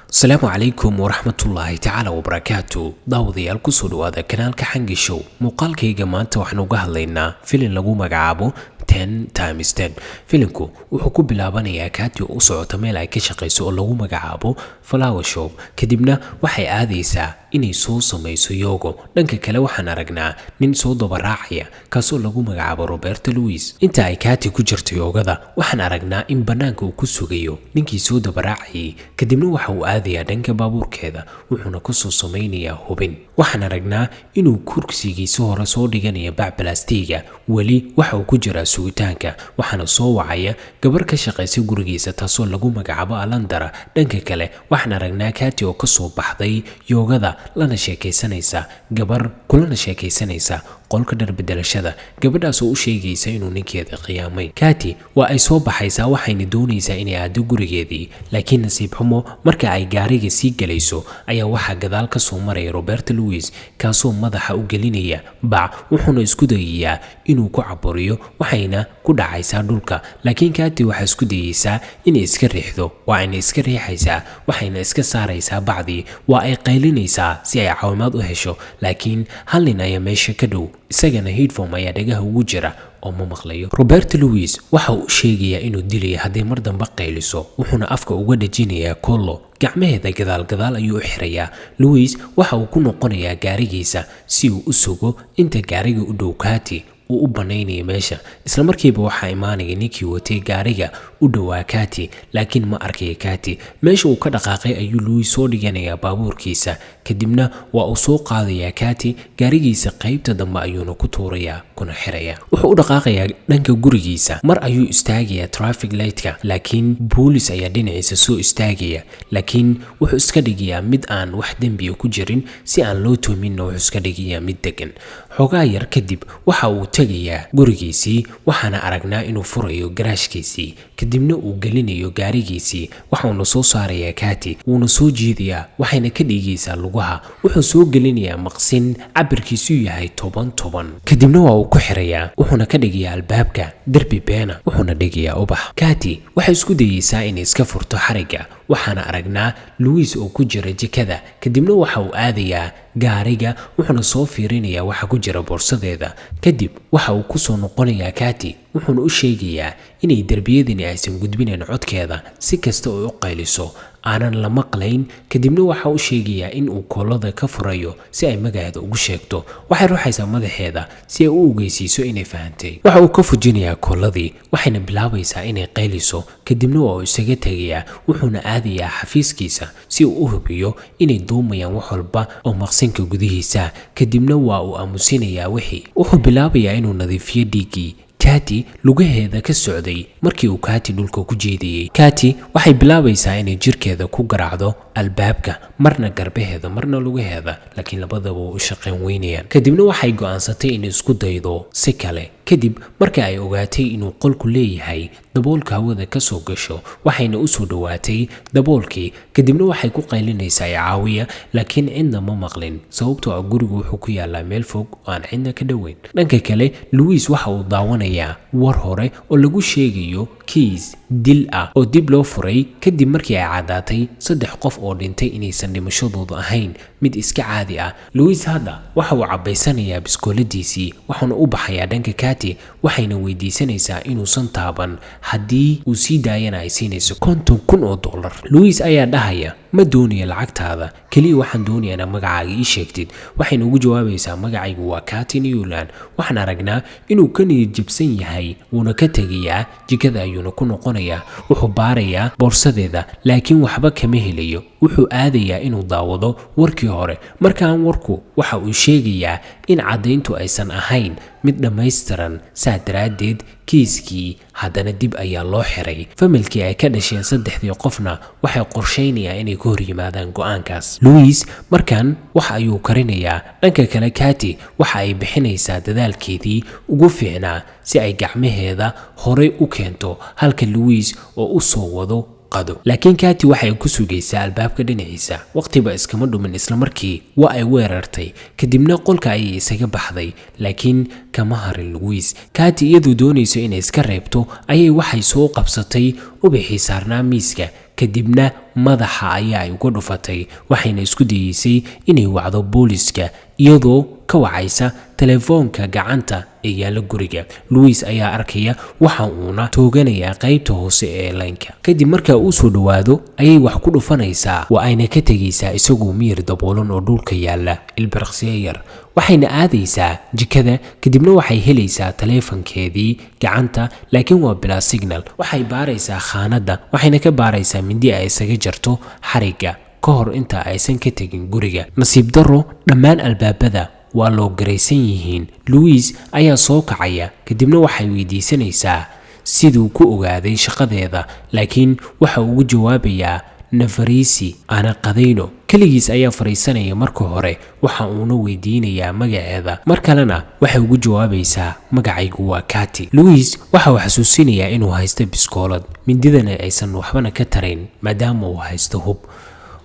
Asalaamu calaykum waraxmatullaahi tacaala wabarakaatu. Daawadayaal, kusoo dhawaada kanaalka Xangi Show. Muuqaalkayga maanta waxaan uga hadlaynaa filin lagu magacaabo 10 Times 10. Filinku wuxuu ku bilaabanayaa Kati oo u socota meel ay ka shaqayso oo lagu magacaabo Flower Shop. Kadibna waxay aadaysaa inay soo samayso yoga. Dhanka kale waxaan aragnaa nin soo dabaraacaya, kaasoo lagu magacaabo Roberto Louis. Inta ay Kati ku jirto yoogada, waxaan aragnaa in bannaanka uu ku sugayo ninkii soo dabaraacayay. Kadibna waxa uu aadayaa dhanka baabuurkeeda, wuxuuna kusoo samaynayaa hubin. Waxaan aragnaa inuu kursigiisa hore soo dhiganaya bac balastiiga. Weli waxa uu ku jiraa sugitaanka, waxaana soo wacaya gabar ka shaqaysa gurigiisa, taasoo lagu magacaabo Alandara. Dhanka kale waxaan aragnaa Kati oo kasoo baxday yoogada, lana sheekaysanaysa gabar, kulana sheekaysanaysa qolka dhar bedelashada, gabadhaas oo u sheegaysa inuu ninkeeda khiyaamay. Kati waa ay soo baxaysaa, waxayna doonaysaa inay aado gurigeedii, laakiin nasiib xumo, marka ay gaariga sii galayso ayaa waxaa gadaal ka soo maraya Roberto Louis, kaasoo madaxa u gelinaya bac, wuxuuna isku dayayaa inuu ku caburiyo, waxayna ku dhacaysaa dhulka. Laakiin Kati waxaa isku dayeysaa inay iska riixdo. Waa ayna iska riixaysaa, waxayna iska saaraysaa bacdii. Waa ay qaylinaysaa si ay caawimaad u hesho, laakiin hal nin ayaa meesha ka dhow, isagana headphone ayaa dhagaha ugu jira oo ma maqlayo. Roberto Louis waxa uu sheegayaa inuu dilayo hadday mar dambe qayliso, wuxuuna afka uga dhejinayaa kollo. Gacmaheeda gadaal gadaal ayuu u xirayaa. Louis waxa uu ku noqonayaa gaarigiisa si uu u sugo inta gaariga u dhow Kati uu u banaynayo meesha. Isla markiiba waxaa imaanaya ninkii watay gaariga u dhowaa Kati, laakiin ma arkaya Kati. Meesha uu ka dhaqaaqay ayuu Louis soo dhiganayaa baabuurkiisa. Kadibna waa uu soo qaadayaa Kati, gaarigiisa qaybta dambe ayuuna ku tuurayaa kuna xirayaa. Wuxuu u dhaqaaqayaa dhanka gurigiisa. Mar ayuu istaagayaa traffic lightka, laakiin boolis ayaa dhinaciisa soo istaagaya. Laakiin wuxuu iska dhigayaa mid aan wax dembiya ku jirin, si aan loo toominna wuxuu iska dhigayaa mid degan. Xoogaa yar kadib waxa uu tegayaa gurigiisii, waxaana aragnaa inuu furayo garaashkiisii, kadibna uu gelinayo gaarigiisii. Waxauna soo saarayaa Kati, wuuna soo jiidayaa, waxayna ka dhigaysaa lugaha. Wuxuu soo gelinayaa maqsin cabirkiisu yahay 10 10. Kadibna waa uu ku xirayaa, wuxuuna ka dhigayaa albaabka derbi beena, wuxuuna dhigayaa ubax. Kati waxay isku dayeysaa inay iska furto xarigga. Waxaana aragnaa Louis oo ku jira jikada. Kadibna waxa uu aadayaa gaariga, wuxuuna soo fiirinayaa waxa ku jira boorsadeeda. Kadib waxa uu kusoo noqonayaa Kati, wuxuuna u sheegayaa inay derbiyadani aysan gudbinayn codkeeda, si kasta oo u qayliso aanan la maqlayn. Kadibna waxa uu sheegayaa in uu koolada ka furayo si ay magaceeda ugu sheegto. Waxay ruuxaysaa madaxeeda si ay u ogeysiiso inay fahantay. Waxa uu ka fujinayaa kooladii, waxayna bilaabaysaa inay qayliso. Kadibna waa uu isaga tegayaa, wuxuuna aadayaa xafiiskiisa si uu u hubiyo inay duumayaan wax walba oo maqsinka gudihiisa. Kadibna waa uu aamusinayaa wixii. Wuxuu bilaabayaa inuu nadiifiyo dhiiggii Kati lugaheeda ka socday markii uu Kati dhulka ku jeediyey. Kati waxay bilaabaysaa inay jirkeeda ku garaacdo albaabka, marna garbaheeda, marna lugaheeda, laakiin labadaba u shaqayn weynayaan. Kadibna waxay go'aansatay inay isku daydo si kale, kadib marka ay ogaatay inuu qolku leeyahay daboolka hawada ka soo gasho. Waxayna u soo dhowaatay daboolkii, kadibna waxay ku qaylinaysaa "Caawiya", laakiin cidna ma maqlin, sababtoo ah gurigu wuxuu ku yaalaa meel fog oo aan cidna ka dhoweyn. Dhanka kale Louis waxa uu daawanayaa war hore oo lagu sheegayo kiis dil ah oo dib loo furay, kadib markii ay caddaatay saddex qof oo dhintay inaysan dhimashadoodu ahayn mid iska caadi ah. Louis hadda waxa uu cabbaysanayaa biskooladiisii, waxauna u baxayaa dhanka Kati, waxayna weydiisanaysaa inuusan taaban, haddii uu sii daayana ay siinayso $50,000. Louis ayaa dhahaya, "Ma doonaya lacagtaada, keliya waxaan doonayaa inaad magacaaga ii sheegtid." Waxayna ugu jawaabaysaa, "Magacaygu waa Kati Newland." Waxaan aragnaa inuu ka niyad jabsan yahay, wuuna ka tegayaa. Jikada ayuuna ku noqonayaa. Wuxuu baarayaa boorsadeeda, laakiin waxba kama helayo. Wuxuu aadayaa inuu daawado warkii hore. Markaan warku waxa uu sheegayaa in caddayntu aysan ahayn mid dhammaystiran, saa daraaddeed kiiskii haddana dib ayaa loo xiray. Familkii ay ka dhasheen saddexdii qofna waxay qorsheynayaan inay ka hor yimaadaan go'aankaas. Louis markan wax ayuu karinayaa. Dhanka kale Kati waxa ay bixinaysaa dadaalkeedii ugu fiicnaa si ay gacmaheeda horey u keento halka Louis oo u soo wado qado, laakiin Kati waxay ku sugaysaa albaabka dhinaciisa. Waqtiba iskama dhumin, islamarkii waa ay weerartay, kadibna qolka ayay isaga baxday, laakiin kama harin Louis. Kati iyadoo doonayso inay iska reebto ayay waxay soo qabsatay ubixii saarnaa miiska. Kadibna madaxa ayaa ay uga dhufatay, waxayna isku dayeysay inay wacdo booliska iyadoo ka wacaysa telefoonka gacanta ee yaalla guriga. Louis ayaa arkaya, waxa uuna tooganayaa qaybta hoose ee laynka. Kadib marka uu soo dhowaado ayay wax ku dhufanaysaa, waa ayna ka tegaysaa isagoo miyir daboolan oo dhulka yaalla ilbiriqsiyo yar. Waxayna aadaysaa jikada, kadibna waxay helaysaa taleefankeedii gacanta, laakiin waa bilaa signal. Waxay baaraysaa khaanadda, waxayna ka baaraysaa mindi ay isaga jarto xarigga ka hor inta aysan ka tegin guriga. Nasiib darro, dhammaan albaabada waa loo garaysan yihiin. Louis ayaa soo kacaya, kadibna waxay weydiisanaysaa siduu ku ogaaday shaqadeeda, laakiin waxa uu ugu jawaabayaa, "Nafariisi ana qadayno." Keligiis ayaa fadhiisanaya marka hore, waxa uuna weydiinayaa magaceeda. Mar kalena waxay ugu jawaabaysaa, "Magacaygu waa Kati." Louis waxa uu xasuusinayaa inuu haysto biskoolad, mindidana aysan waxbana ka tarayn maadaama uu haysto hub.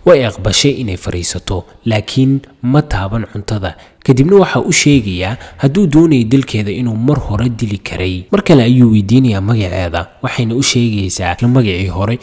Way aqbashay inay fadhiisato, laakiin ma taaban cuntada. Kadibna waxa u sheegayaa hadduu doonayo dilkeeda inuu mar hore dili karay. Mar kale ayuu weydiinayaa magaceeda, waxayna u sheegaysaa isla magacii hore.